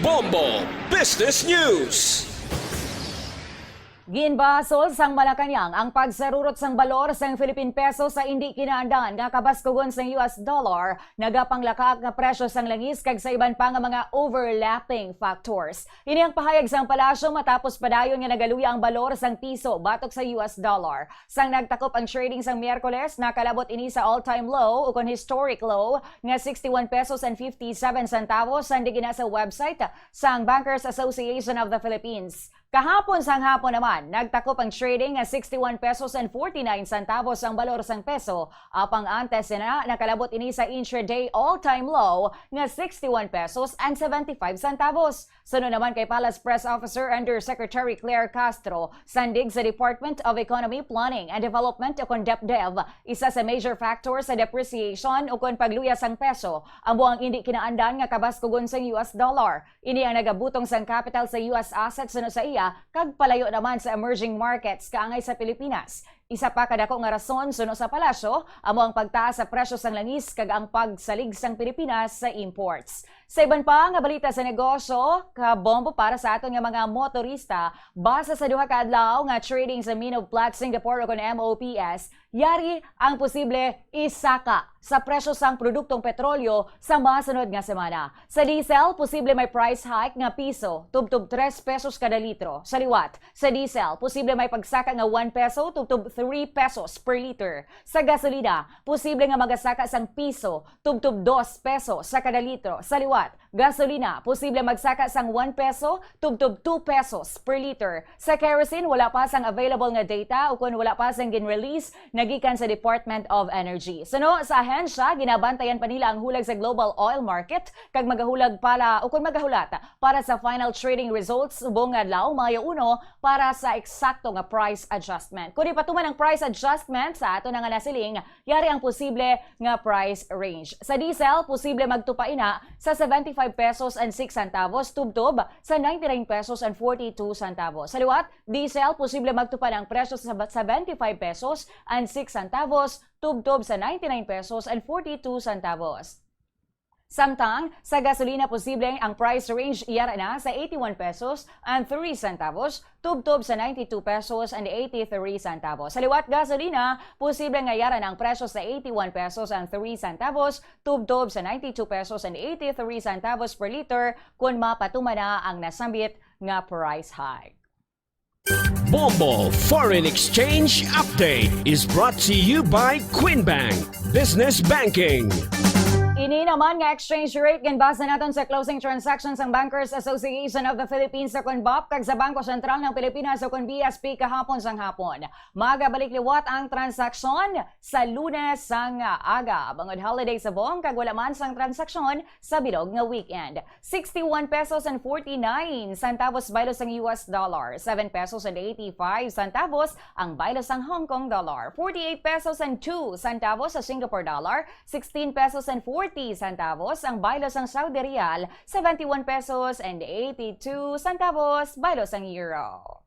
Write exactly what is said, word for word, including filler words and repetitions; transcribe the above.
Bombo Business News. Ginbasol sang Malacañang ang pagsarurot sang balor sang Philippine peso sa indi kinaandan nga kabaskugon sang U S dollar, nagapanglakaak nga presyo sang langis kag sa iban pa nga mga overlapping factors. Ini ang pahayag sang palasyo matapos padayon nga nagaluya ang balor sang piso batok sa U S dollar. Sang nagtakop ang trading sang Miyerkules, nakalabot ini sa all-time low ukon historic low nga sixty-one pesos and fifty-seven centavos, sandig ina sa website sang Bankers Association of the Philippines. Kahapon sang hapon naman, nagtakop ang trading nga sixty-one pesos and forty-nine centavos ang balor sang peso, apang antes na nakalabot ini sa intraday all-time low nga sixty-one pesos and seventy-five centavos. Suno naman kay Palace Press Officer Undersecretary Claire Castro, sandig sa Department of Economy, Planning and Development ukon DepDev, isa sa major factor sa depreciation ukon pagluya sang peso amo ang indi kinaandan nga kabaskugon sang U S dollar. Ini ang nagabutong sang kapital sa U S assets suno sa iya kag palayo naman sa emerging markets kaangay sa Pilipinas. Isa pa ka dako nga rason suno sa palasyo amo ang pagtaas sa presyo sang langis kag ang pagsalig sang Pilipinas sa imports. Sa iban pa nga balita sa negosyo, kabombo para sa aton nga mga motorista, base sa duha ka adlaw nga trading sa Mine of Platts Singapore ukon M O P S, yari ang posible isaka sa presyo sang produktong petrolyo sa masunod nga semana. Sa diesel, posible may price hike nga piso tubtob tres pesos kada litro. Sa liwat, sa diesel, posible may pagsaka nga one peso tubtob three pesos per liter. Sa gasolina, posible nga magasaka sang piso tubtob dos pesos sa kada litro. Sa liwat, gasolina, posible magsaka sang one peso tubtob two pesos per liter. Sa kerosene, wala pa sang available nga data ukon wala pa sang gin-release nga gikan sa Department of Energy. Suno sa ahensya, ginabantayan pa nila ang hulag sa global oil market kag magahulag para ukon magahulat para sa final trading results subong nga adlaw, Mayo uno, para sa eksakto nga price adjustment. Kon ipatuman ang price adjustment sa ato na nga nasiling, yari ang posible nga price range. Sa diesel, posible magtupa ina sa seventy-five pesos and six centavos tubtob sa ninety-nine pesos and forty-two centavos. Sa liwat, diesel, posible magtupa ang presyo sa seventy-five pesos and six centavos tubtob sa ninety-nine pesos and forty-two centavos. Samtang sa gasolina, posible ang price range yara na sa eighty-one pesos and three centavos tubtob sa ninety-two pesos and eighty-three centavos. Sa liwat gasolina, posible nga yara na ang presyo sa eighty-one pesos and three centavos tubtob sa ninety-two pesos and eighty-three centavos per liter kon mapatuman na ang nasambit nga price hike. Bombo Foreign Exchange Update is brought to you by Queen Bank Business Banking. Ini naman nga exchange rate ginbasa naton sa closing transactions sang Bankers Association of the Philippines ukon BOPH kag sa Bangko Sentral ng Pilipinas ukon B S P kahapon sang hapon. Magabalik liwat ang transaksyon sa Lunes sang aga, bangod holiday subong kag wala man sang transaksyon sa bilog nga weekend. Sixty-one pesos and forty-nine centavos baylo sang U S dollar, seven pesos and eighty-five centavos ang baylo sang Hong Kong dollar, forty-eight pesos and two centavos sa Singapore dollar, sixteen pesos and forty centavos ang baylo sang Saudi riyal, seventy-one pesos and eighty-two centavos baylo sang euro.